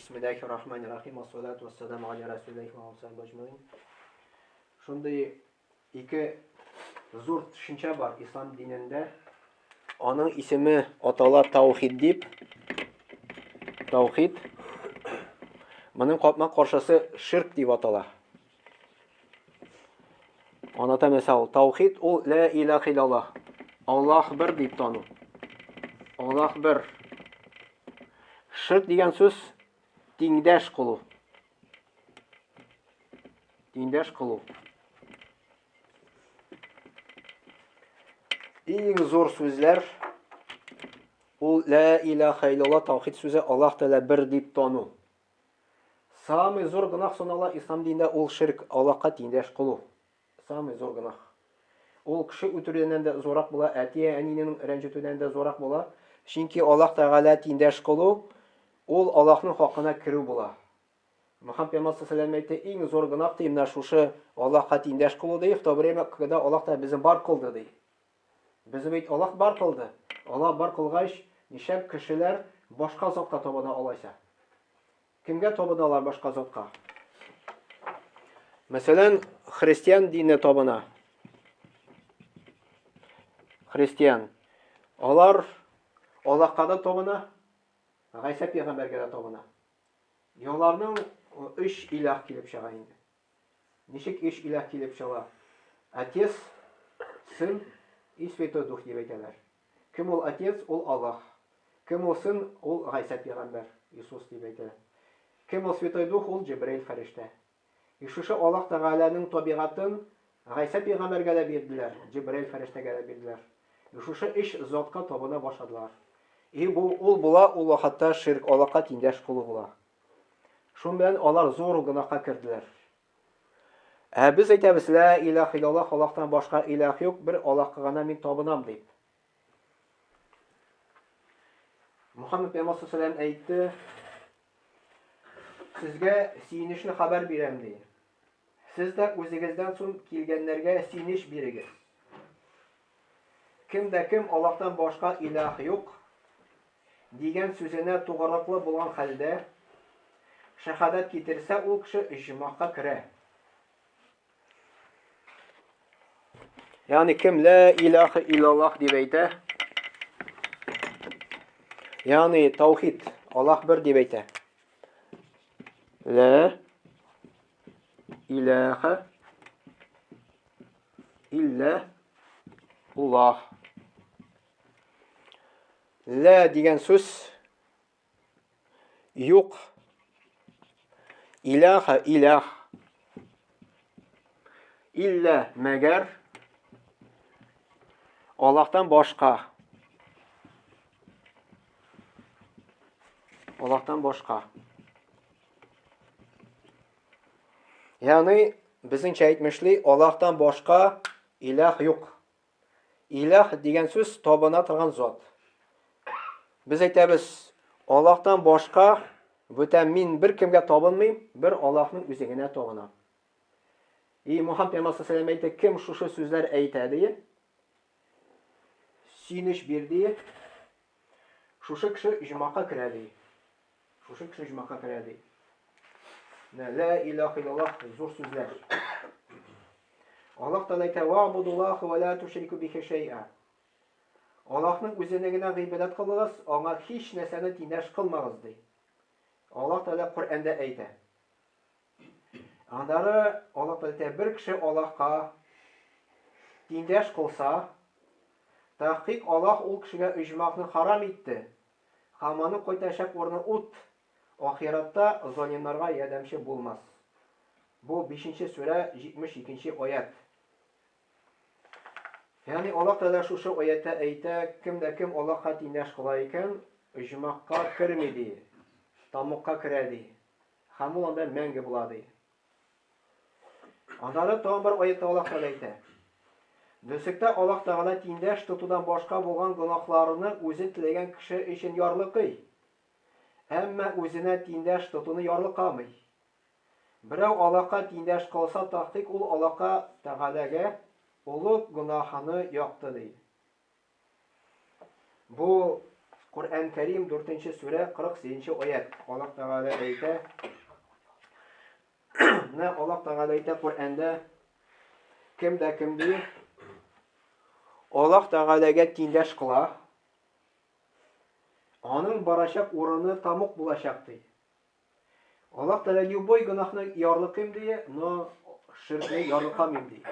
Бисмиллахи рахмани рахим, ассалату вассаламу аля расулиллахи ва алейхи аҗмаин. Шундый ике зур төшенчә бар ислам динендә. Аның исеме атала таухид дип. Таухид. Моның капма каршысы ширк дип атала. Аната мәсәл, таухид ул лә илаһ иллаллаһ. Аллаһ бер дип тану. Аллаһ бер. Ширк дигән сүз тиңдәш кылу. Тиңдәш кылу. Иң зур сүзләр ул лә илаһ иллаллаһ таухид сүзе Аллаһ Тәгалә бер дип тану. Самый зур гөнаһ санала ислам динендә ул ширк, Аллаһка тиңдәш кылу. Самый зур гөнаһ. Ул кеше үтерүдән дә зуррак була, әти-әнинең рәнҗетүдән дә зуррак була. Чөнки Аллаһ Тәгалә тиңдәш кылу, ул Аллаһның хакына керү була. Мөхәммәд пәйгамбәр саллаллаху әйтте, иң зур гөнаһ ди, менә шушы Аллаһка тиңдәш кылу ди, в то время, когда Аллаһ Тәгалә безне бар кылды ди. Безне бит Аллаһ бар кылды. Аллаһ бар кылгач, нишләп кешеләр башка затка табына алайса? Кемгә табыналар башка затка? Мәсәлән, христиан дине табына. Христиан. Алар Аллаһка да табына, Гайсә пәйгамбәргә дә табына. Яларның өч илаһ килеп чыга инде. Ничек өч илаһ килеп чыга? Отец, Сын и Святой Дух дип әйтәләр. Кем ул Отец? Ул Аллаһ. Кем ул Сын? Ул Гайсә пәйгамбәр, Иисус дип әйтә. Кем ул Святой Дух? Ул Җибраил фәрештә. И шушы Аллаһ Тәгаләнең табигатен Гайсә пәйгамбәргә дә бирделәр, Җибраил фәрештәгә дә бирделәр. И шушы өч затка табына башладылар. И бу ул була, ул вакытта ширк, Аллаһка тиңдәш кылу була. Шун белән алар зур гөнаһка керделәр. Ә без әйтәбез, лә илаһ иллаллаһ, Аллаһтан башка илаһ юк, бер Аллаһка гына мин табынам дип. Мухаммед пәйгамбәр саллаллаху әйтте, сезгә сөенечле хәбәр бирәм ди. Сез дә үзегездән соң килгәннәргә сөенеч бирегез. Кем дә кем Аллаһтан башка илаһ юк дигән сүзенә тугрылыклы булган хәлдә шәһадәт китерсә, ул кеше оҗмахка керә. Ягъни кем лә илаһа иллаллаһ дип әйтә, ягъни таухид, Аллаһ бер дип әйтә. Лә илаһа илля Аллаһ. Лә дигән сүз юк. Илаха илах. Илля мәгәр Аллаһтан башка. Аллаһтан башка. Ягъни безнеңчә әйтмешли, Аллаһтан башка илах юк. Илаһ дигән сүз табына торган зат. Без әйтәбез, Аллаһтан башка бүтән мин бер кемгә табынмыйм, бер Аллаһның үзе генә табынам. И Мухаммад пәйгамбәр саллаллаху әйтте, кем шушы сүзләр әйтә ди, сөенеч бир ди, шушы кеше оҗмахка керә ди. Шушы кеше оҗмахка керә ди. Менә лә илаһ иллаллаһ зур сүзләр. Аллаһ Тәгалә әйтә: "Ва'будуллаһа ва ла тушрику бихи шәй'a." Аллаһның үзенә генә гыйбадәт кылыгыз, аңа һич нәрсәне тиңдәш кылмагыз ди. Аллаһ Тәгалә Коръәндә әйтә. Аннары Аллаһ Тәгалә әйтә, бер кеше Аллаһка тиңдәш кылса, тәхкыйк Аллаһ ул кешегә оҗмахны харам итте. Һәм аның кайтачак урыны ут, ахиратта залимнарга ярдәмче булмас. Бу бишенче сүрә, 72 нче аять. Ягъни Аллаһ Тәгалә шушы аятьтә әйтә, кем дә кем Аллаһка тиңдәш кыла икән, оҗмахка керми ди, тамукка керә ди. Һәм ул анда мәңге була ди. Аннары тагын бер аятьтә Аллаһ Тәгалә әйтә. Дөреслектә Аллаһ Тәгалә тиңдәш тотудан башка булган гөнаһларны үзе теләгән кеше өчен ярлыкый. Әмма үзенә тиңдәш тотуны ярлыкамый. Берәү Аллаһка тиңдәш кылса, тәхкыйк ул Аллаһка Тәгаләгә олы гөнаһыны якты, ди. Бу Коръән Кәрим 4 сүрә 48 аять. Аллаһ Тәгалә әйтә. Менә Аллаһ Тәгалә әйтә Коръәндә кем дә кем ди Аллаһ Тәгаләгә тиңдәш кыла. Аның барачак урыны тамук булачак ди. Аллаһ Тәгалә любой гөнаһны ярлыкыйм ди, но ширкне ярлыкамыйм ди.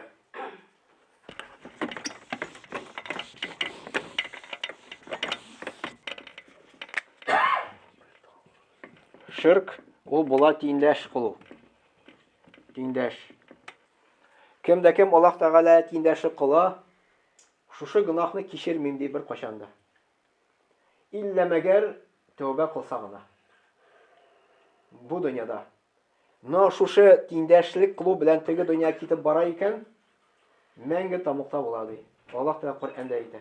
Ширк ул була тиңдәш кылу. Тиңдәш. Кем дә кем Аллаһ Тәгалә тиңдәше кыла, шушы гөнаһны кичермим ди бер кашан да. Иллә мәгәр тәүбә кылса гына. Бу дөньяда. Но шушы тиңдәшлек кылу белән теге дөнья китеп бара икән, мәңге тамукта була ди. Аллаһ Тәгалә Коръәндә әйтә.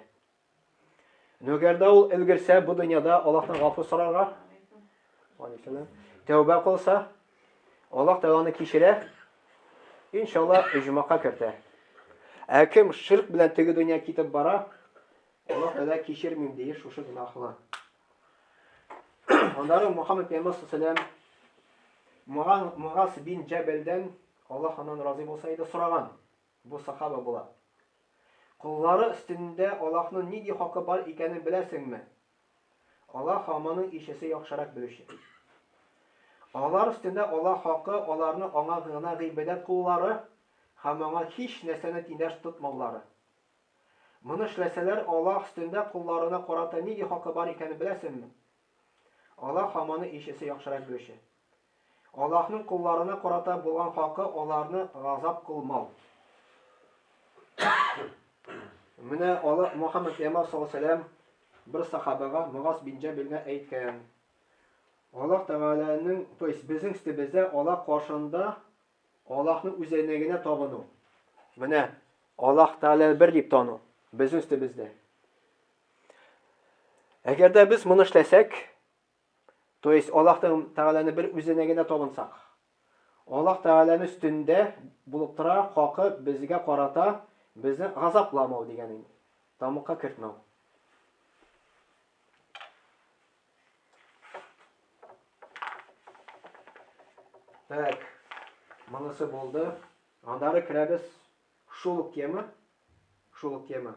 Но әгәр дә ул өлгерсә бу дөньяда Аллаһтан гафу сорарга, тәүбә кылса, Аллаһ Тәгалә аны кичерә, иншалла, оҗмахка кертә. Ә кем ширк белән теге дөнья китеп бара, Аллаһ Тәгалә кичермим ди шушы гөнаһны. Аннары Мухаммад пәйгамбәр саллаллаху Мугаз бин Җәбәлдән, Аллаһ аннан разый булса иде, сораган. Бу сахаба була. Коллары өстендә Аллаһның нинди хакы бар икәнен беләсеңме? Аллаһ һәм аның илчесе яхшырак белүче. Алар өстендә Аллаһ хакы аларны аңа гына гыйбадәт кылулары һәм аңа һич нәрсәне тиңдәш тотмаулары. Моны эшләсәләр, Аллаһ өстендә колларына карата нинди хакы бар икәнен беләсеңме? Аллаһ һәм аның илчесе яхшырак белүче. Аллаһның колларына карата булган хакы аларны газап кылмау. Менә Аллаһ Мухаммад пәйгамбәр саллаллаху алейһи бер сахабага Мугаз бин Җәбелгә әйткән. Аллаһ Тәгаләнең, то есть безнең өстебездә Аллаһ каршында Аллаһның үзенә генә табыну. Менә Аллаһ Тәгалә бер дип тану безнең өстебездә. Әгәр дә без моны эшләсәк, то есть Аллаһ Тәгаләне бер үзенә генә табынсак, Аллаһ Тәгаләнең өстендә булып тора хакы безгә карата безне газапламау дигән инде. Тамыкка кертмәү. Так, монысы булды. Аннары керәбез шул ук тема, шул ук тема,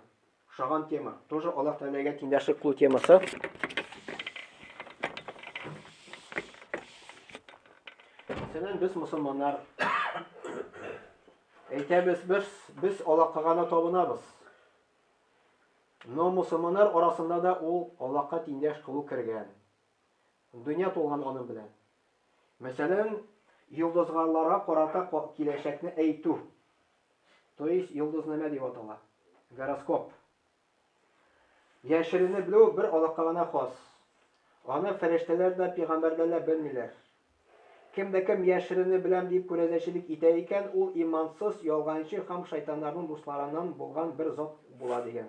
шаган тема. Тоже Аллаһ Тәгаләгә тиңдәшлек кылу темасы. Мәсәлән, без мусульманнар әйтәбез, без без Аллаһка гына табынабыз. Но мусульманнар арасында да ул Аллаһка тиңдәш кылу кергән. Дөнья тулган аның белән. Мәсәлән, йолдызгаларга карата киләчәкне әйтү. То есть йолдызнамә дип атала. Гороскоп. Яшерене белү бер Аллаһка гына хас. Аны фәрештәләр дә, пигамбәрләр дә белмиләр. Кем дә кем яшерене беләм дип күрәзәчелек итә икән, ул имансыз, ялганчы һәм шайтаннарның дусларыннан булган бер зат була дигән.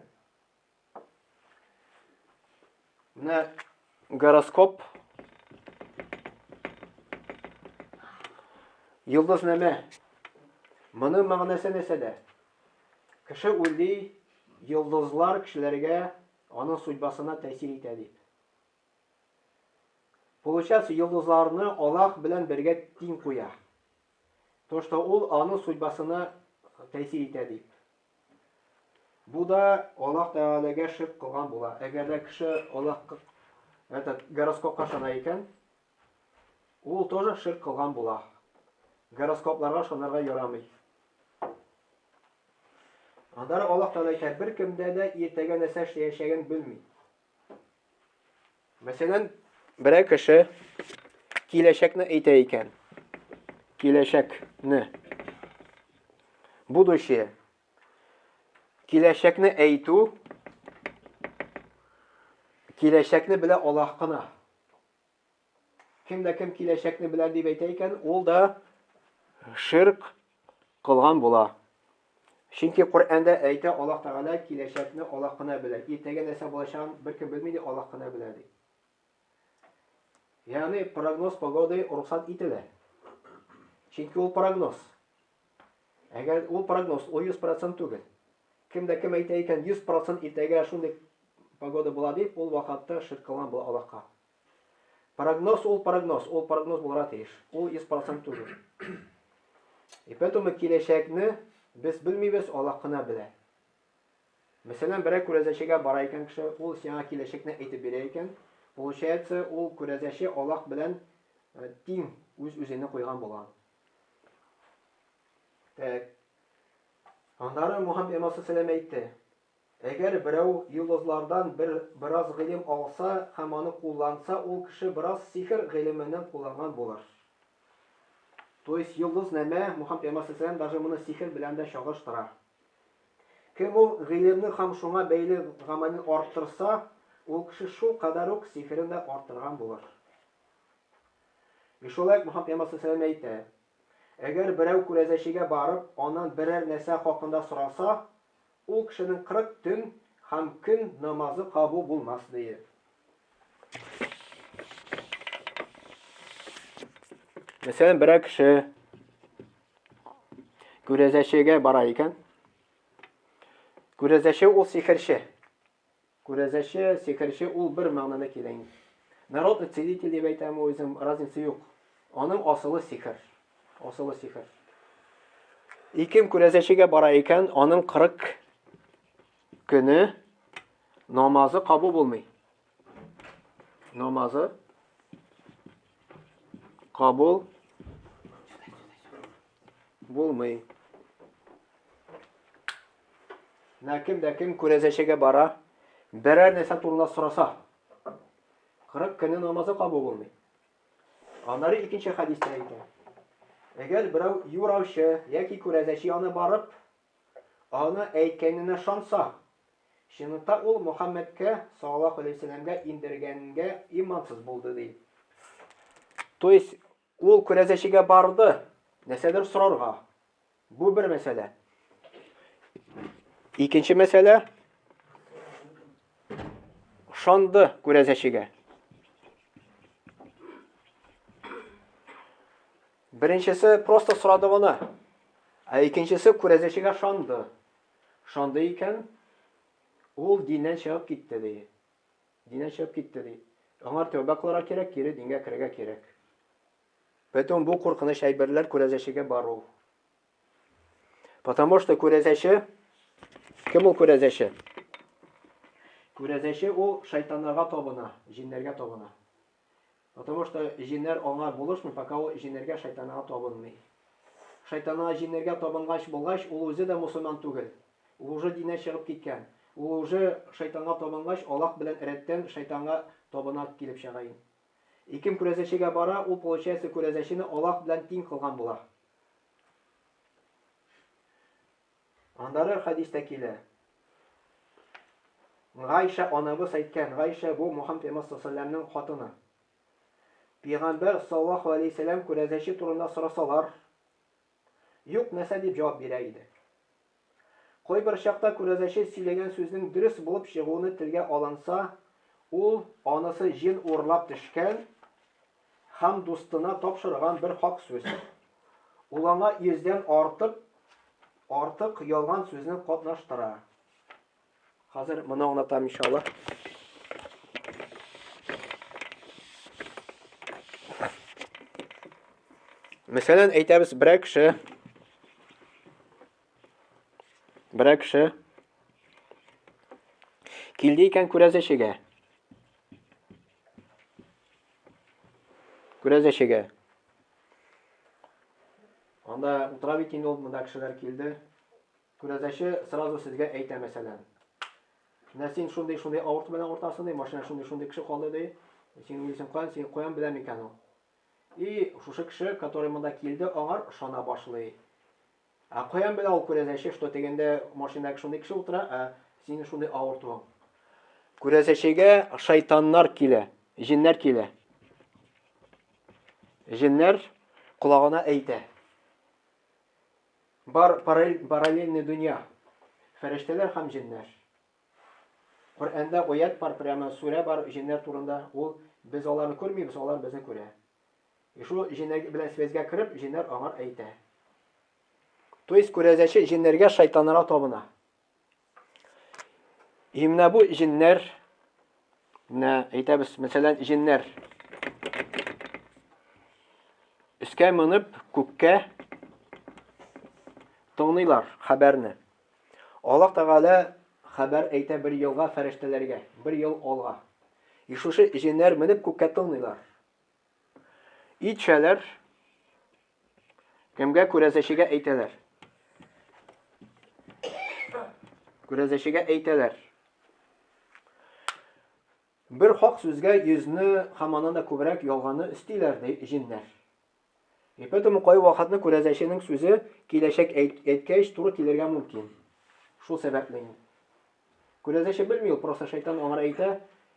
Менә гороскоп. Йолдызнамә. Моның мәгънәсе нәрсәдә? Кеше уйлый, йолдызлар кешеләргә аның судьбасына тәэсир итә дип. Получается, йолдызларны Аллаһ белән бергә тиң куя. То, что ул аның судьбасына тәэсир итә дип. Бу да Аллаһ Тәгаләгә ширк кылган була. Әгәр дә кеше Аллаһ этот гороскопка ышана икән, ул тоже ширк кылган була. Гороскопларга ышанырга ярамый. Аннары Аллаһ Тәгалә әйтә, беркемдә дә иртәгә нәрсә эшләячәген белми. Мәсәлән, берәр кеше киләчәкне әйтә икән. Киләчәкне. Будущее. Киләчәкне әйтү киләчәкне белә Аллаһ кына. Кем дә кем киләчәкне белә дип әйтә икән, ул да ширк кылган була. Чөнки Коръәндә әйтә Аллаһ Тәгалә киләчәкне Аллаһ кына белә. Иртәгә нәрсә булачагын беркем белми ди, Аллаһ кына белә ди. Ягъни прогноз погоды рөхсәт ителә. Чөнки ул прогноз. Әгәр ул прогноз, ул 100% түгел. Кем дә кем әйтә икән, 100% иртәгә шундый погода була дип, ул вакытта ширк кылган була Аллаһка. Прогноз ул прогноз, ул прогноз булырга тиеш. Ул 100% түгел. И поэтому киләчәкне без белмибез, Аллаһ кына белә. Мәсәлән, берәр күрәзәчегә бара икән кеше, ул сиңа киләчәкне әйтеп бирә икән, получается, ул күрәзәче Аллаһ белән э, тиң үз-үзене куйган булган. Так. Аннары Мухаммед пәйгамбәр саллаллаху әйтте: Әгәр берәү йолдызлардан бер бераз гыйлем алса һәм аны кулланса, ул кеше бераз сихер гыйлеменнән кулланган булыр. То есть йолдызнамә, Мухаммед пәйгамбәр саллаллаху даже моны сихер белән дә чагыштыра. Кем ул гыйлемне һәм шуңа бәйле гамәлен арттырса, ул кеше шул кадәр үк сихерен дә арттырган булыр. И шулай ук Мухаммед пәйгамбәр саллаллаху әйтә, Әгәр берәү күрәзәчегә барып, аннан берәр нәрсә хакында сораса, Ул кешенең 40 төн һәм көн намазы кабул булмас, ди. Мәсәлән, берәр кеше күрәзәчегә бара икән. Күрәзәче ул сихерче. Күрәзәче, сихерче ул бер мәгънәдә килә инде. Народный целитель дип әйтәм үзем, разница юк. Аның асылы сихер. Асылы сихер. Икем күрәзәчегә бара икән, аның 40 көне намазы кабул булмый. Намазы кабул булмый. Менә кем дә кем күрәзәчегә бара, берәр нәрсә турында сораса, 40 көне намазы кабул булмый. Аннары икенче хәдистә әйтә. Әгәр берәү юраучы яки күрәзәче янына барып, аны әйткәненә шанса, чынлыкта ул Мөхәммәдкә саллаллаху алейһи вәсәлләмгә индергәнгә имансыз булды ди. То есть ул күрәзәчегә барды, нәрсәдер сорарга. Бу бер мәсьәлә. Икенче мәсьәлә шанды күрәзәчегә. Беренчесе просто сорады гына. Ә икенчесе күрәзәчегә шанды. Шанды икән, ул диннән чыгып китте ди. Диннән чыгып китте ди. Аңар тәүбә кылырга кирәк, кире дингә керергә кирәк. Поэтому бу куркыныч әйберләр күрәзәчегә бару. Потому что күрәзәче кем ул күрәзәче? Күрәзәче ул шайтаннарга табына, җиннәргә табына. Потому что җиннәр аңа булышмый, пока ул җиннәргә, шайтаннарга табынмый. Шайтаннарга, җиннәргә табынгач булгач, ул үзе дә мусульман түгел. Ул уже диннән чыгып киткән. Ул уже шайтанга табынгач, Аллаһ белән рәттән шайтанга табына килеп чыга инде. И кем күрәзәчегә бара, ул, получается, күрәзәчене Аллаһ белән тиң кылган була. Аннары хәдистә килә. Гайшә анабыз әйткән, Гайшә бу Мухаммед пәйгамбәр саллаллаху хатыны. Пәйгамбәр саллаллаху алейһи сәлам күрәзәче турында сорасалар, юк нәрсә дип җавап бирә иде. Кайбер чакта күрәзәче сөйләгән сүзнең дөрес булып чыгуыны телгә алынса, ул анысы җен урлап төшкән һәм дустына тапшырган бер хак сүз. Ул аңа йөздән артып артык ялган сүзне катнаштыра. Хәзер моны аңлатам, иншалла. Мәсәлән, әйтәбез, берәр кеше берәр кеше килде икән күрәзәчегә. Күрәзәчегә. Анда утыра бит инде ул, монда кешеләр килде. Күрәзәче сразу сезгә әйтә, мәсәлән. Менә син шундый-шундый авырту белән авыртасың, ди, машина шундый-шундый кеше калды, ди. Син уйлыйсың, каян, син каян беләм икән ул? И шушы кеше, который монда килде, аңар ышана башлый. Ә каян белә ул күрәзәче, что тегендә машинада шундый кеше утыра, ә синең шундый авыртуың. Күрәзәчегә шайтаннар килә, җиннәр килә. Җиннәр колагына әйтә. Бар параллельный дөнья. Фәрештәләр һәм җиннәр. Коръәндә аять бар, прямо сүрә бар җиннәр турында. Ул без аларны күрмибез, алар безне күрә. И шул җиннәр белән связьгә кереп, җиннәр аңар әйтә. То есть күрәзәче җиннәргә, шайтаннарга табына. И менә бу җиннәр Менә әйтәбез, мәсәлән, җеннәр. Өскә менеп, күккә тыңлыйлар хәбәрне. Аллаһ Тәгалә хәбәр әйтә бер елга фәрештәләргә, бер ел алга. И шушы җеннәр менеп күккә тыңлыйлар. И төшәләр, кемгә күрәзәчегә әйтәләр. Күрәзәчегә әйтәләр. Бер хак сүзгә йөзне һәм аннан да күбрәк ялганны өстиләр, ди җеннәр. И поэтому кай вакытны күрәзәченең сүзе киләчәк әйткәч туры килергә мөмкин. Шул сәбәпле инде. Күрәзәче белми ул, просто шайтан аңар әйтә,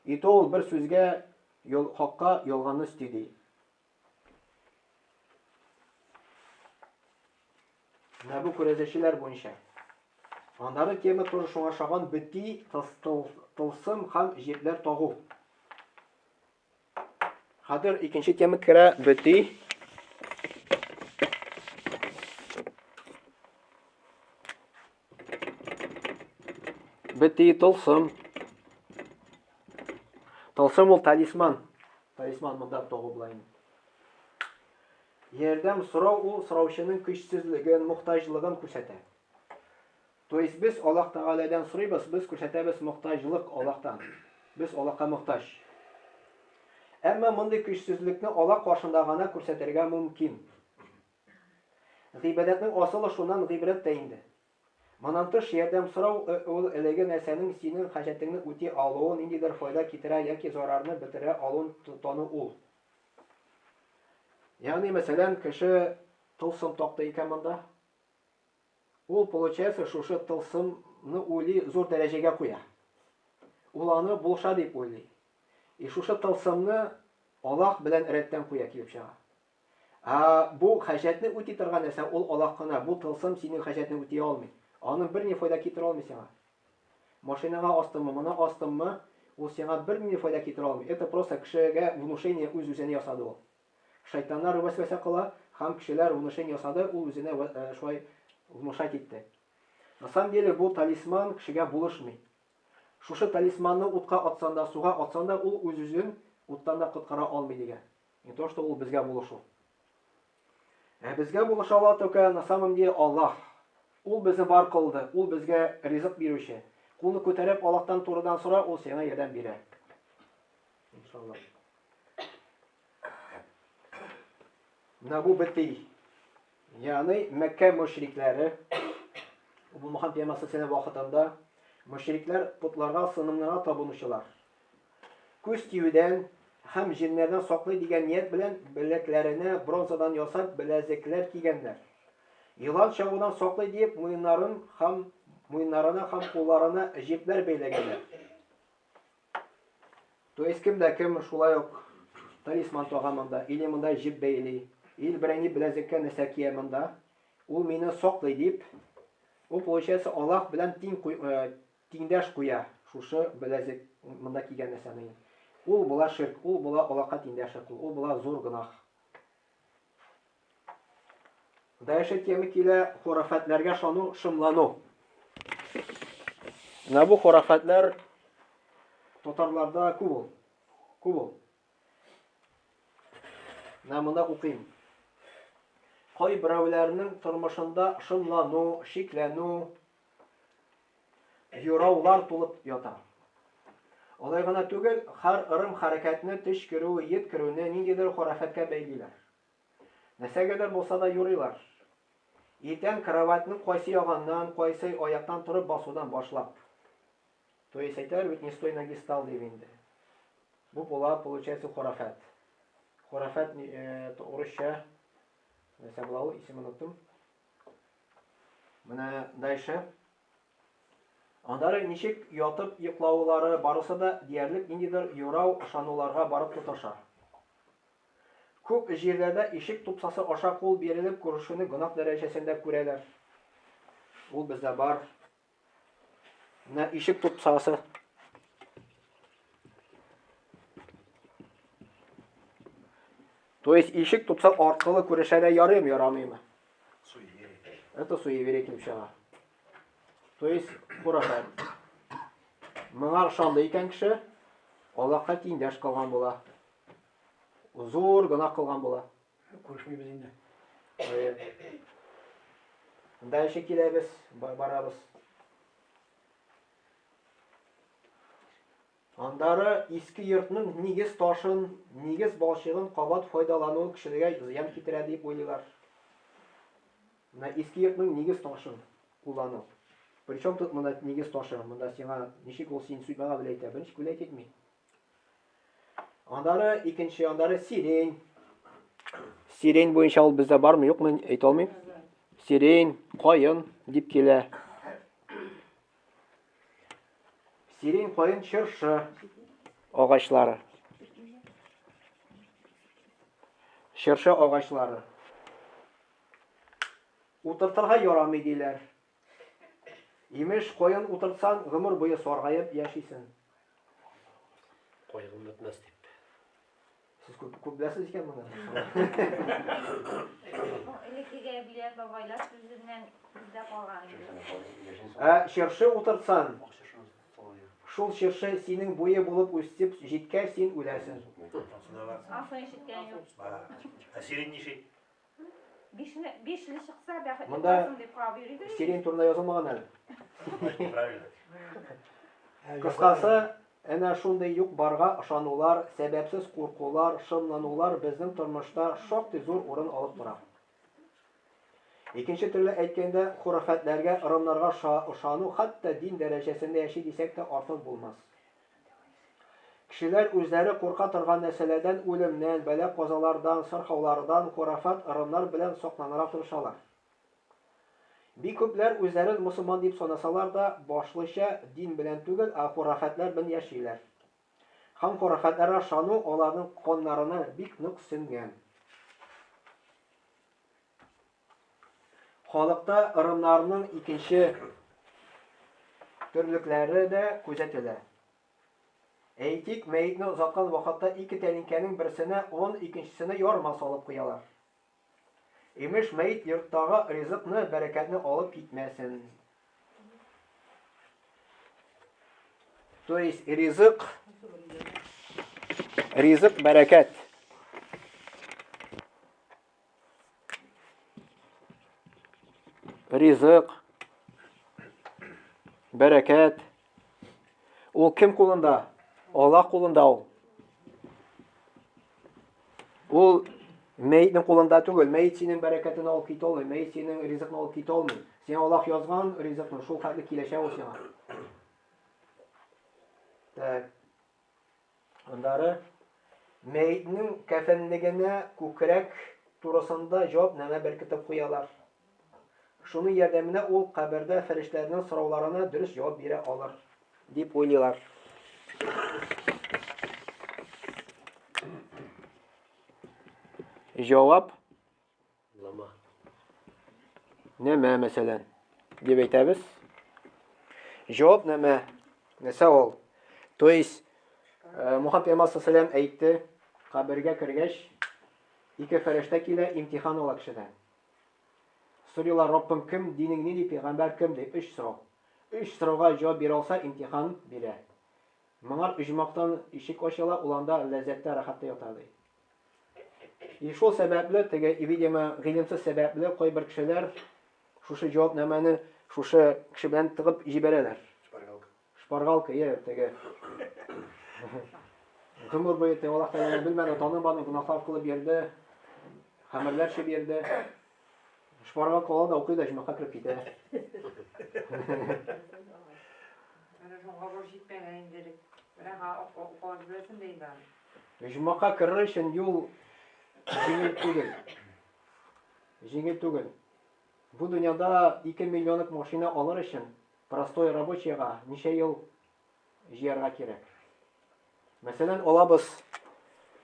и то ул бер сүзгә ял, хакка ялганны өсти ди. Менә бу күрәзәчеләр буенча. Аннары тема тоже шуңа ошаган бөти, тылсым һәм җепләр тагу. Хәзер икенче тема керә бөти. Бөти, тылсым. Тылсым ул талисман. Талисман монда тагу була инде. Ярдәм сорау ул сораучының көчсезлеген, мохтаҗлыгын күрсәтә. То есть без Аллаһ Тәгаләдән сорыйбыз, без күрсәтәбез мохтаҗлык Аллаһтан. Без Аллаһка мохтаҗ. Әмма мондый көчсезлекне Аллаһ каршында гына күрсәтергә мөмкин. Гыйбадәтнең асылы шуннан гыйбрәт тә инде. Моннан тыш, ярдәм сорау ул әлеге нәрсәнең синең хаҗәтеңне үти алуын, ниндидер файда китерә яки зарарны бетерә алуын тану ул. Ягъни, мәсәлән, кеше тылсым такты икән монда. Ул, получается, шушы тылсымны уйлый, зур дәрәҗәгә куя. Ул аны булыша дип уйлый. И шушы тылсымны Аллаһ белән рәттән куя килеп чыга. Ә бу хаҗәтне үти торган нәрсә ул Аллаһ кына. Бу тылсым синең хаҗәтне үти алмый. Аның берни файда китерә алмый сиңа. Машинага астыңмы, моны астыңмы, ул сиңа бернинди файда китерә алмый. Это просто кешегә внушение үз-үзенә ясады ул. Шайтаннар вәсвәсә кыла һәм кешеләр внушение ясады, ул үзенә шулай внушать итте. На самом деле бу талисман кешегә булышмый. Шушы талисманны утка атсан да, суга атсан да, ул үз-үзен уттан да коткара алмый дигән. Не то, что ул безгә булышу. Ә безгә булыша ала только на самом деле Аллаһ. Ул безне бар кылды, ул безгә ризык бирүче. Кулны күтәреп Аллаһтан турыдан сора, ул сиңа ярдәм бирә. Иншаллаһ. Менә бу бети. Ягъни Мәккә мөшрикләре бу Мөхәммәд пәйгамбәр вакытында мөшрикләр потларга, сынымнарга табынучылар. Күз тиюдән һәм җеннәрдән саклый дигән ният белән беләкләренә бронзадан ясап беләзекләр кигәннәр. Елан чагудан саклый диеп муеннарын һәм муеннарына һәм кулларына җепләр бәйләгәннәр. То есть кем дә кем шулай ук талисман тага монда, или монда җеп бәйли, или берәни беләзеккә нәрсә кия монда, ул мине саклый дип, ул получается Аллаһ белән тиң Тиңдәш куя шушы беләзек монда кигән нәрсәне. Ул була ширк, ул була Аллаһка тиңдәш кылу, ул була зур гөнаһ. Дальше тема килә хорафатларга шану, шомлану. Менә бу хорафатлар татарларда күп ул. Күп ул. Менә монда укыйм. Кайберәүләрнең тормышында шомлану, шикләнү, юраулар тулып ята. Алай гына түгел, һәр ырым-хәрәкәтне, төш керү, ет керүне ниндидер хорафәткә бәйлиләр. Нәрсәгәдер булса да юрыйлар. Иртән кроватьның кайсы ягыннан, кайсы аяктан торып басудан башлап. То есть әйтәләр бит, не с той ноги стал дип инде. Бу була, получается, хорафәт. Хорафәт э, урысча нәрсә була ул, исемен оныттым. Менә дальше. Аннары ничек ятып йоклаулары барысы да диярлек ниндидер юрау ышануларга барып тоташа. Күп җирләрдә ишек тупсасы аша кул бирелеп күрешүне гөнаһ дәрәҗәсендә күрәләр. Ул бездә бар. Менә ишек тупсасы. То есть ишек тупса аркылы күрешәргә ярыймы, ярамыймы? Суеверие. Это суеверие килеп чыга. То есть хурафат. Моңа ышанды икән кеше, Аллаһка тиңдәш кылган була. Зур гөнаһ кылган була. Күрешмибез инде. Дальше киләбез, барабыз. Андары иске йортның нигез ташын, нигез балчыгын кабат файдалану кешеләргә зыян китерә дип уйлыйлар. Менә иске йортның нигез ташын куллану. Причем тут монда нигез ташы? Монда сиңа ничек ул син судьбага белә итә? Берничек белә итми. Андары икенче, андары сирень. Сирень буенча ул бездә бармы, юкмы, әйтә алмыйм. Сирень, каен дип килә. Сирень, каен, чыршы агачлары. Чыршы агачлары. Утыртырга ярамый диләр. Имеш, каен утыртсаң, гомер буе саргаеп яшисең. Кайгың бетмәс дип. Сез күп, күп беләсез икән моны. Элеккеге әбиләр, бабайлар сүзеннән бездә калган инде. Ә чыршы утыртсаң, шул чыршы синең буе булып үсеп җиткәч, син үләсең. Асын ишеткән юк. Ә сирень ничек? Бишне, бишле чыкса, бәхетле Монда буласың дип карап йөри идек. Сирень турында язылмаган әле. Правильно. Кыскасы, әнә шундый юк-барга ышанулар, сәбәпсез куркулар, шомланулар безнең тормышта шактый зур урын алып тора. Икенче төрле әйткәндә, хурафәтләргә, ырымнарга ышану хәтта дин дәрәҗәсендә яши дисәк тә артык булмас. Кешеләр үзләре курка торган нәрсәләрдән, үлемнән, бәла-казалардан, сырхаулардан, хорафат, ырымнар белән сакланырга тырышалар. Бик күпләр үзләрен мосылман дип санасалар да, башлыча дин белән түгел, ә хорафатлар белән яшиләр. Һәм хорафатларга ышану аларның каннарына бик нык сеңгән. Халыкта ырымнарның икенче төрлекләре дә күзәтелә. Әйтик, мәетне озаткан вакытта ике тәлинкәнең берсенә он, икенчесенә ярма салып куялар. Имеш, мәет йорттагы ризыкны, бәрәкәтне алып китмәсен. То есть ризык, ризык бәрәкәт. Ризык, бәрәкәт. Ул кем кулында? Аллаһ кулында ул. Ул мәетнең кулында түгел. Мәет синең бәрәкәтен алып китә алмый, мәет синең ризыкны алып китә алмый. Сиңа Аллаһ язган ризыкны шул хәтле киләчәк ул сиңа. Так. Аннары мәетнең кәфенлегенә күкрәк турысында җавапнамә беркетеп куялар. Шуның ярдәмендә ул кабердә фәрештәләрнең сорауларына дөрес җавап бирә алыр, дип уйлыйлар. Җавап Лама. Нәмә, мәсәлән, дип әйтәбез. Җавап нәмә. Нәрсә ул? То есть, э, Мухаммед пәйгамбәр саллаллаху әйтте, кабергә кергәч, ике фәрештә килә, имтихан ала кешедән. Сорыйлар, Раббым кем, динең нинди, пәйгамбәр кем дип, өч сорау. Өч сорауга җавап бирә алса, имтихан бирә. Моңар оҗмахтан ишек ачыла, ул анда ләззәттә, рәхәттә ята ди. И шул сәбәпле, теге, видимо, гыйлемсез сәбәпле кайбер кешеләр шушы җавапнамәне шушы кеше белән тыгып җибәрәләр. Шпаргалка. Шпаргалка, е, теге. Гомер буе теге Аллаһ Тәгаләне белмәде, танымады, гөнаһлар кылып йөрде, хәмерләр эчеп йөрде. Шпаргалка ала да укый да җомака кереп китә. Әнә шуңа барып җитмәгән инде элек. Менә укып беләсең дә инде аны. Оҗмахка керер өчен юл җиңел түгел. Җиңел түгел. Бу дөньяда 2 миллионлык машина алыр өчен простой рабочийга ничә ел җыярга кирәк? Мәсәлән, алабыз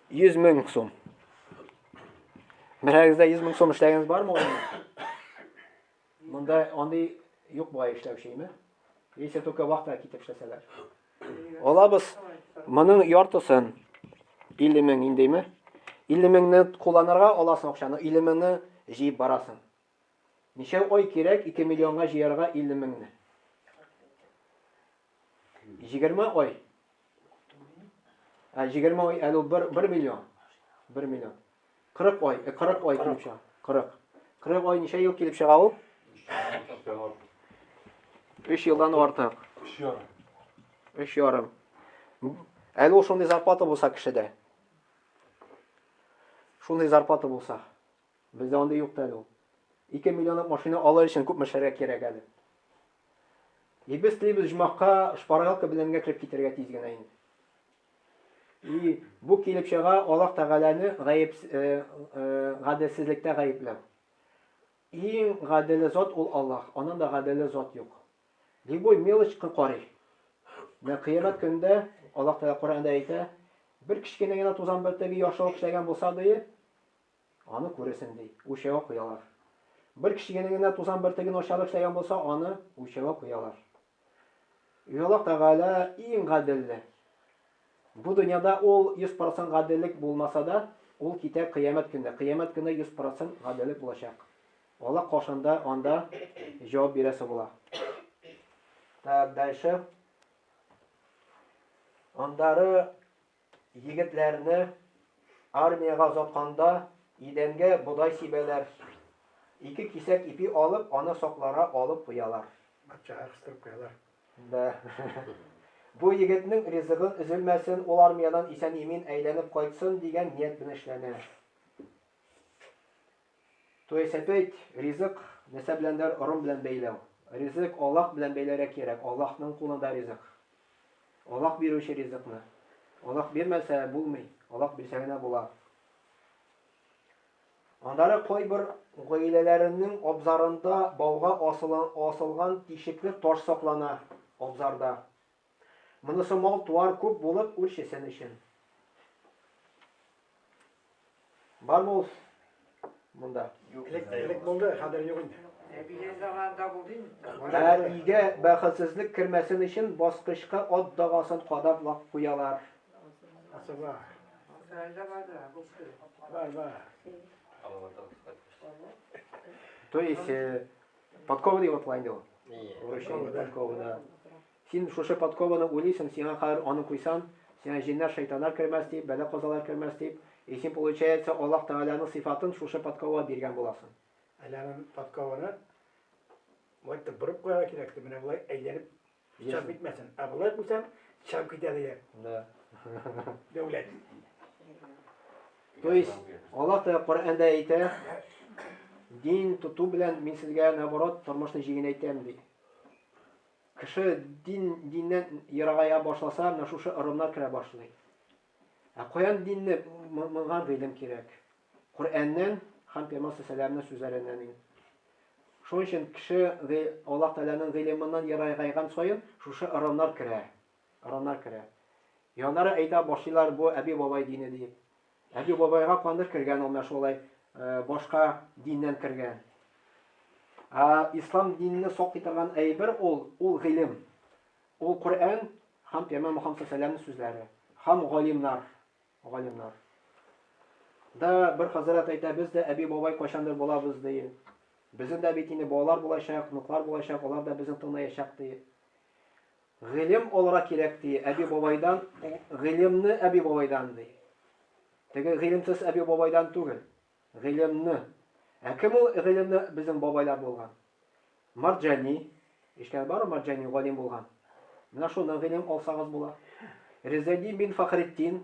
100 мең сум. Берәрегездә 100 мең сум эшләгәнегез бармы? Монда андый юк бугай эшләүче, име? Если только вахта китеп эшләсәләр. Алабыз моның яртысын 50 мең индеме? 50 меңне кулланырга аласың акчаны, 50 меңне җыеп барасың. Ничә ай кирәк 2 миллионга җыярга 50 меңне? 20 ай. Ә 20 ай әле ул 1, 1 миллион. 1 миллион. 40 ай, 40 ай килеп чыга. 40. 40 ай ничә ел килеп чыга ул? 3 елдан артык. 3 ярым. 3 ярым. Әле ул шундый зарплата булса кешедә. Шундый зарплата булса. Бездә андый юк та әле ул. 2 миллионлык машина алыр өчен күпме эшләргә кирәк әле. И без телибез җмахка шпаргалка белән генә кереп китәргә тиз генә инде. И бу килеп чыга Аллаһ Тәгаләне гаеп э, э, гаделсезлектә гаепләү. Иң гаделе зат ул Аллаһ. Аннан да гаделе зат юк. Любой мелочка карый. Менә кыямәт көнендә Аллаһ Тәгалә Коръәндә әйтә, бер кечкенә генә тузан бөртеге яхшылык эшләгән булса ди, Аны күрерсең, ди. Үлчәүгә куялар. Бер кечкенә генә тузан бөртеге начарлык эшләгән булса, аны үлчәүгә куялар. И Аллаһ Тәгалә иң гаделле. Бу дөньяда ул 100% гаделлек булмаса да, ул китә кыямәт көндә. Кыямәт көндә 100% гаделлек булачак. Аллаһ каршында анда җавап бирәсе була. Так, дальше. Андары Егетләрне армиягә озатканда идәнгә бодай сибәләр. Ике кисәк ипи алып, аны сакларга алып куялар. Матчага кыстырып куялар. Да. Бу егетнең ризыгын өзелмәсен, ул армиядән исән-имин әйләнеп кайтсын дигән ният белән эшләнә. То есть опять ризык нәрсә беләндер ырым белән бәйләү. Ризык Аллаһ белән бәйләргә кирәк. Аллаһның кулында ризык. Аллаһ бирүче ризыкны. Аллаһ бирмәсә булмый. Аллаһ бирсә генә була. Аннары кайбер гаиләләренең абзарында бауга асылган тишекле таш саклана абзарда. Монысы мал-туар күп булып үрчесен өчен. Бармы ул монда? Элек, элек булды, хәзер юк инде. Әбиләр заманында булды инде. Ә өйгә бәхетсезлек кермәсен өчен баскычка ат дагасын кадап лак куялар. Асы бар. Сарайда бардыр, күптер. Бар, бар. То есть э, подкова дип атала инде ул. Урысча подкова, да. Син шушы подкованы уйлыйсың, сиңа хәзер аны куйсам, сиңа җеннәр, шайтаннар кермәс дип, бәла-казалар кермәс дип, и син, получается, Аллаһ Тәгаләнең сыйфатын шушы подковага биргән буласың. Әле аның подкованы болай итеп борып куярга кирәк, менә болай әйләнеп чыгып китмәсен. Ә болай куйсаң, чыгып китә дигән. Да. Дәүләт. То есть, Аллаһ Тәгалә Коръәндә әйтә, дин тоту белән мин сезгә, наоборот, тормышны җиңеләйтәм, ди. Кеше дин, диннән ерагая башласа, менә шушы ырымнар керә башлый. Ә каян динне моңа гыйлем кирәк? Коръәннән һәм Пәйгамбәр саллаллаһу сүзләреннән инде. Шуның өчен кеше Аллаһ Тәгаләнең гыйлеменнән ерагайган саен шушы ырымнар керә. Ырымнар керә. Яннары әйтә башлыйлар, бу әби-бабай дине дип. Әби-бабайга кандыр кергән ул менә шулай башка диннән кергән. Ә ислам динне саклый торган әйбер ул, ул гыйлем. Ул Коръән һәм Пәйгамбәр Мөхәммәд саллаллаһу сүзләре һәм галимнар, галимнар. Да бер хәзрәт әйтә, без дә әби-бабай кайчандыр булабыз ди. Безнең дә бит инде балалар булачак, внуклар булачак, алар да безне тыңлаячак ди. Гыйлем алырга кирәк, ди, әби-бабайдан, гыйлемне әби-бабайдан, ди. Теге гыйлемсез әби-бабайдан түгел, гыйлемне. Ә кем ул гыйлемне безнең бабайлар булган? Марджани, ишеткән бармы Марджани галим булган? Менә шуннан гыйлем алсагыз була. Ризадин бин Фахретдин,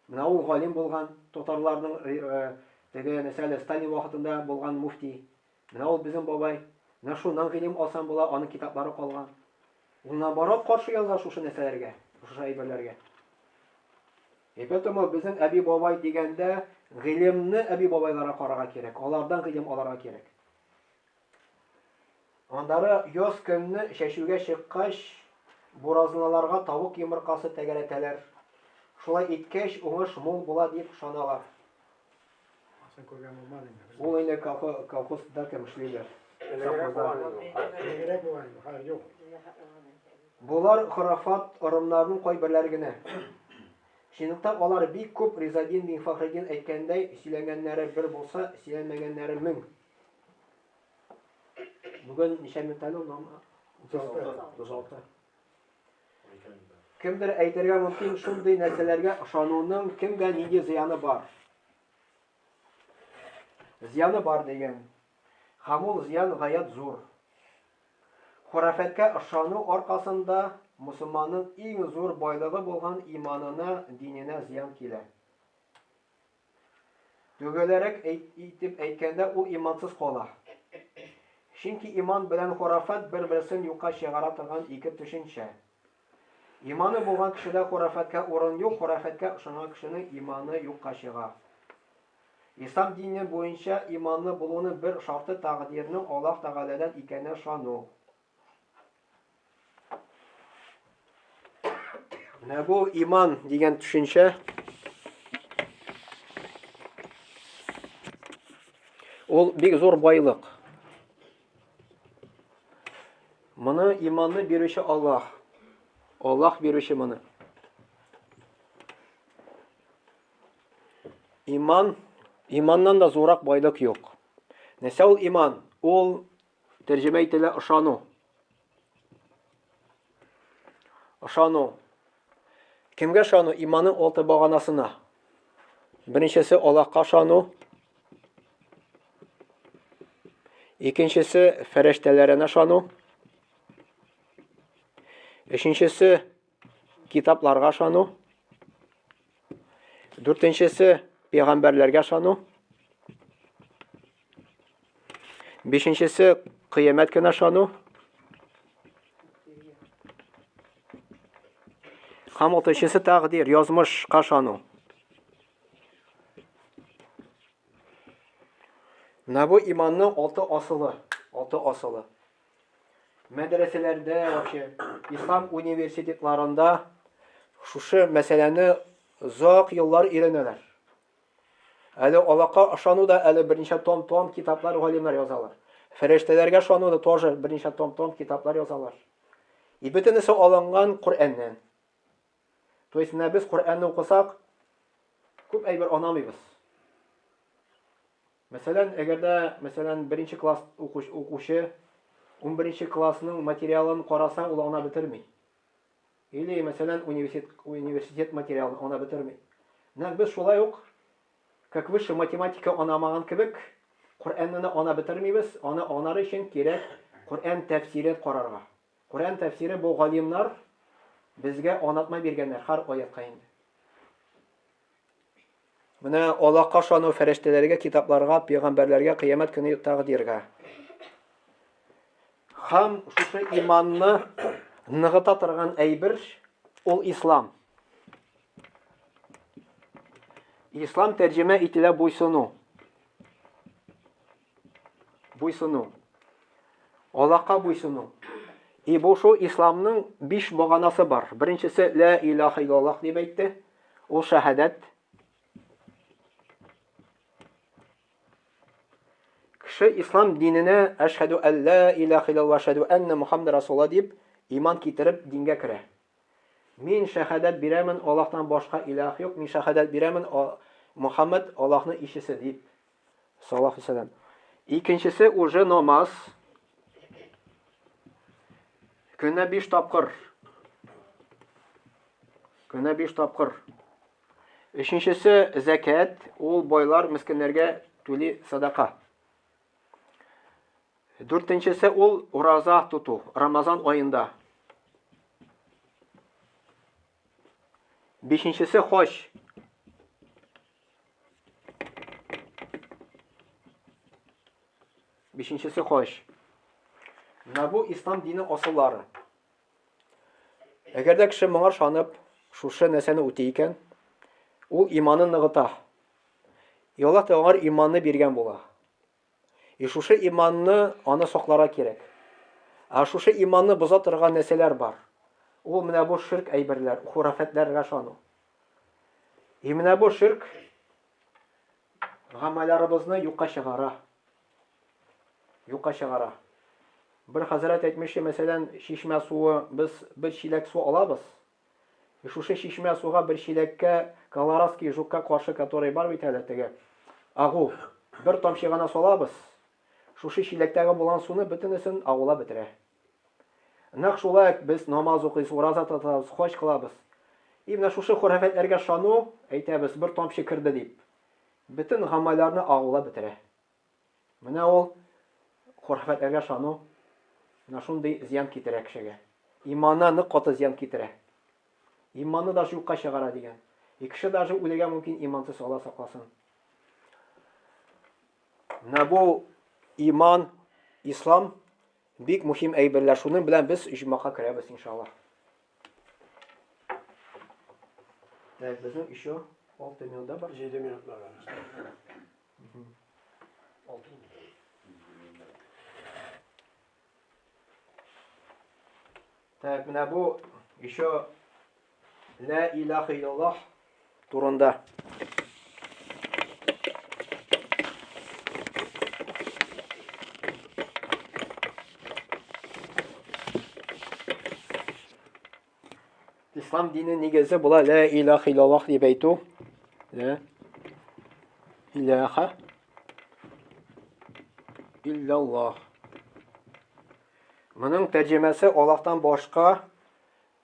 менә ул галим булган, татарларның э, теге нәрсә Сталин вакытында булган муфти. Менә ул безнең бабай. Менә шуннан гыйлем алсаң була, аның китаплары калган. Ул наоборот каршы яза шушы нәрсәләргә, шушы әйберләргә. И поэтому безнең әби-бабай дигәндә гыйлемне әби-бабайларга карарга кирәк, алардан гыйлем аларга кирәк. Аннары яз көнне чәчүгә чыккач, буразналарга тавык йомыркасы тәгәрәтәләр. Шулай иткәч, уңыш мул була дип ышаналар. Сен күргән булмады инде. Ул инде колхозда кем эшлиләр. Элегрәк булган инде. Элегрәк булган инде, хәзер юк. Болар хорафат ырымнарның кайберләре генә. Чынлыкта алар бик күп, Ризадин бин Фахретдин әйткәндәй, сөйләгәннәре бер булса, сөйләнмәгәннәре мең. Бүген ничә минут әле ул? 36. 36. Кемдер әйтергә мөмкин, шундый нәрсәләргә ышануның кемгә нинди зыяны бар? Зыяны бар дигән. Һәм ул зыян гаять зур. Хурафәткә ышану аркасында мусульманның иң зур байлыгы булган иманына, диненә зыян килә. Төгәлрәк итеп әйткәндә, ул имансыз кала. Чөнки иман белән хорафат бер-берсен юкка чыгара торган ике төшенчә. Иманы булган кешедә хорафатка урын юк, хорафатка ышанган кешенең иманы юкка чыга. Ислам дине буенча иманлы булуның бер шарты тәкъдирнең Аллаһ Тәгаләдән икәненә ышану. Менә бу иман дигән төшенчә ул бик зур байлык. Моны иманны бирүче Аллаһ. Аллаһ бирүче моны. Иман, иманнан да зуррак байлык юк. Нәрсә ул иман? Ул Тәрҗемә ителә ышану. Ышану. Кемгә ышану? Иманның алты баганасына. Беренчесе Аллаһка ышану. Икенчесе фәрештәләренә ышану. Өченчесе китапларга ышану. Дүртенчесе пәйгамбәрләргә ышану. Бишенчесе кыямәт көненә ышану. Һәм алтынчысы тәкъдир, язмышка ышану. Менә бу иманның алты асылы, алты асылы. Мәдрәсәләрдә вообще ислам университетларында шушы мәсьәләне озак еллар өйрәнәләр. Әле Аллаһка ышану да әле берничә том-том китаплар галимнәр язалар. Фәрештәләргә ышану да тоже берничә том-том китаплар язалар. И бөтенесе алынган Коръәннән. То есть менә без Коръәнне укысак, күп әйбер анамыйбыз. Мәсәлән, әгәр дә, мәсәлән, беренче класс укучы 11 классның материалын караса, ул ана бетерми. Или, мәсәлән, университет, университет материалын ана бетерми. Нәкъ без шулай ук, как высшая математика анамаган кебек, Коръәнне ана бетермибез, аны анар өчен кирәк Коръән тәфсирен карарга. Коръән тәфсире бу галимнар безгә анатма биргәннәр һәр аятка инде. Менә Аллаһка ышану, фәрештәләргә, китапларга, пәйгамбәрләргә, кыямәт көне тәкъдиргә. Һәм шушы иманны ныгыта торган әйбер ул ислам. Ислам тәрҗемә ителә буйсыну. Буйсыну. Аллаһка буйсыну. И бу шул исламның биш баганасы бар. Беренчесе лә илаһа иллаллаһ дип әйтте. Ул шәһадәт. Кеше ислам диненә әшһәдү әллә илаһа иллаллаһ әшһәдү әннә Мухаммад расулла дип иман китереп дингә керә. Мин шәһадәт бирәмен, Аллаһтан башка илаһ юк, мин шәһадәт бирәмен, Мухаммад Аллаһның илчесе дип. Саллаллаху алейхи Икенчесе уже намаз. Көнә 5 тапкыр. Көнә 5 тапкыр. Өченчесе зәкәт, ул байлар мескеннәргә түли садака. Дүртенчесе ул ураза тоту, Рамазан аенда. Бишенчесе хаҗ. Бишенчесе хаҗ. Менә бу ислам дине асыллары. Әгәр дә кеше моңа ышанып, шушы нәрсәне үти икән, ул иманын ныгыта. И Аллаһ Тәгалә иманны биргән була. И шушы иманны аны сакларга кирәк. Ә шушы иманны боза торган нәрсәләр бар. Ул менә бу ширк әйберләр, хурафәтләргә ышану. И менә бу ширк гамәлләребезне юкка чыгара. Юкка чыгара. Бер хәзрәт әйтмешли, мәсәлән, чишмә суы, без бер чиләк су алабыз. И шушы чишмә суга бер чиләккә колорадский жукка каршы, который бар бит әле теге агу, бер тамчы гына салабыз. Шушы чиләктәге булган суны бөтенесен агулап бетерә. Нәкъ шулай ук без намаз укыйбыз, ураза тотабыз, хаҗ кылабыз. И менә шушы хөрәфәтләргә ышану, әйтәбез, бер тамчы керде дип, бөтен гамәлләрне агулап бетерә. Менә ул хөрәфәтләргә ышану менә шундый зыян китерә кешегә. Иманына нык каты зыян китерә. Иманны даже юкка чыгара дигән. И кеше даже үлергә мөмкин имансыз, Алла сакласын. Менә бу иман, ислам бик мөһим әйберләр. Шуның белән без иҗмака керәбез, иншалла. Так, безнең еще 6 минутта бар. 7 минут бар. 6 минут. Так, менә бу еще Ла илаха иллаллах турында. Ислам дине нигезе була ла илаха иллаллах дип әйтү. Ла илаха иллаллах. Моның тәрҗемәсе Аллаһтан башка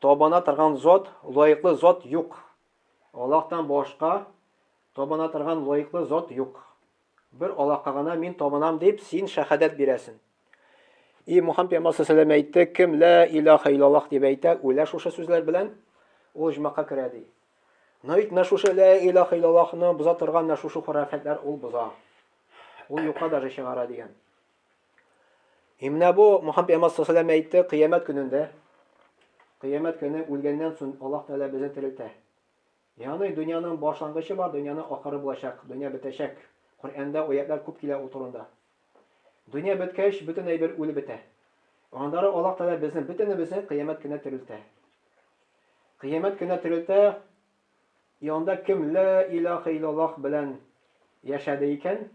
табына торган зат, лаеклы зат юк. Аллаһтан башка табына торган лаеклы зат юк. Бер Аллаһка гына мин табынам дип, син шәһадәт бирәсен. И Мухаммад пәйгамбәр саллаллаху әйтте, кем ла илаха иллаллах дип әйтә, үлә шушы сүзләр белән, ул оҗмахка керә ди. Но бит менә шушы ла илаха иллаллахны боза торган менә шушы хурафәтләр ул боза. Ул юкка даже чыгара дигән. И менә бу Мухаммад пәйгамбәр саллаллаху әйтте, кыямәт көнендә, кыямәт көне үлгәннән соң Аллаһ Тәгалә безне терелтә. Ягъни дөньяның башлангычы бар, дөньяның ахыры булачак, дөнья бетәчәк. Коръәндә аятлар күп килә ул турында. Дөнья беткәч, бөтен әйбер үлеп бетә. Аннары Аллаһ Тәгалә безне бөтенебезне кыямәт көненә терелтә. Кыямәт көненә терелтә, и анда кем ла илаха иллаллаһ белән яшәде икән,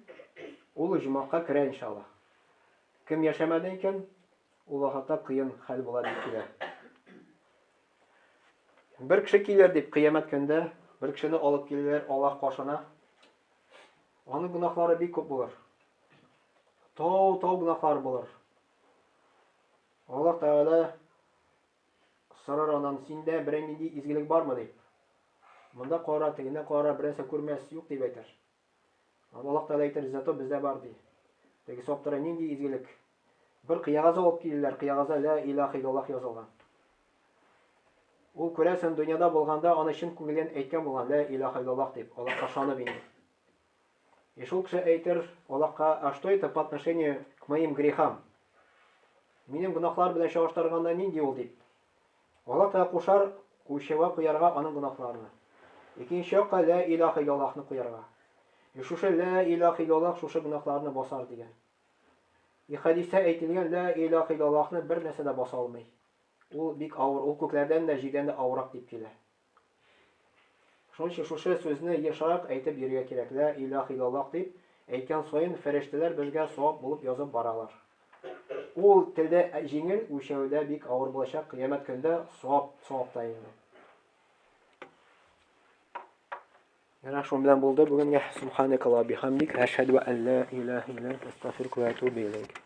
ул оҗмахка керә иншаллаһ. Кем яшәмәде икән, ул вакытта кыен хәл була дип килә. Бер кеше килер дип кыямәт көндә бер кешене алып килерләр Аллаһ каршына. Аның гөнаһлары бик күп булыр. Тау, тау гөнаһлары булыр. Аллаһ Тәгалә сорар аннан, синдә берәр нинди изгелек бармы дип. Монда кара, тегендә кара, берәрсе күрмәс, юк дип әйтер. Аллаһ Тәгалә әйтер, зато бездә бар ди. Тегесе аптырый, нинди изгелек? Бер кыягаз алып килделәр, кыягазда ла илаха иллаллах язылган. Ул күрәсең, дөньяда булганда аны чын күңелдән әйткән булган, ла илаха иллаллах дип, Аллаһка ышанып инде. И шул кеше әйтер Аллаһка, а что это по отношению к моим грехам? Минем гөнаһлар белән чагыштырганда нинди ул дип. Аллаһ Тәгалә кушар үлчәүгә куярга аның гөнаһларны. Икенче якка лә илаһа иллаллаһны куярга. И шушы лә илаһа иллаллаһ шушы гөнаһларны басар дигән. И хәдистә әйтелгән лә илаһа иллаллаһны бер нәрсә дә баса алмый. Ул бик авыр, ул күкләрдән дә, җирдән дә авыррак дип килә. Шуның өчен шушы сүзне ешрак әйтеп йөрергә кирәк. Лә илаһ иллаллаһ дип әйткән саен фәрештәләр безгә савап булып язып баралар. Ул телдә җиңел, үлчәүдә бик авыр булачак, кыямәт көндә савап савапта инде. Менә шуның белән булды бүгенгә. Субханакаллаһ бихамдик, әшһәдү ан ла илаһа илля анта, астагфирука ва атубу илейк.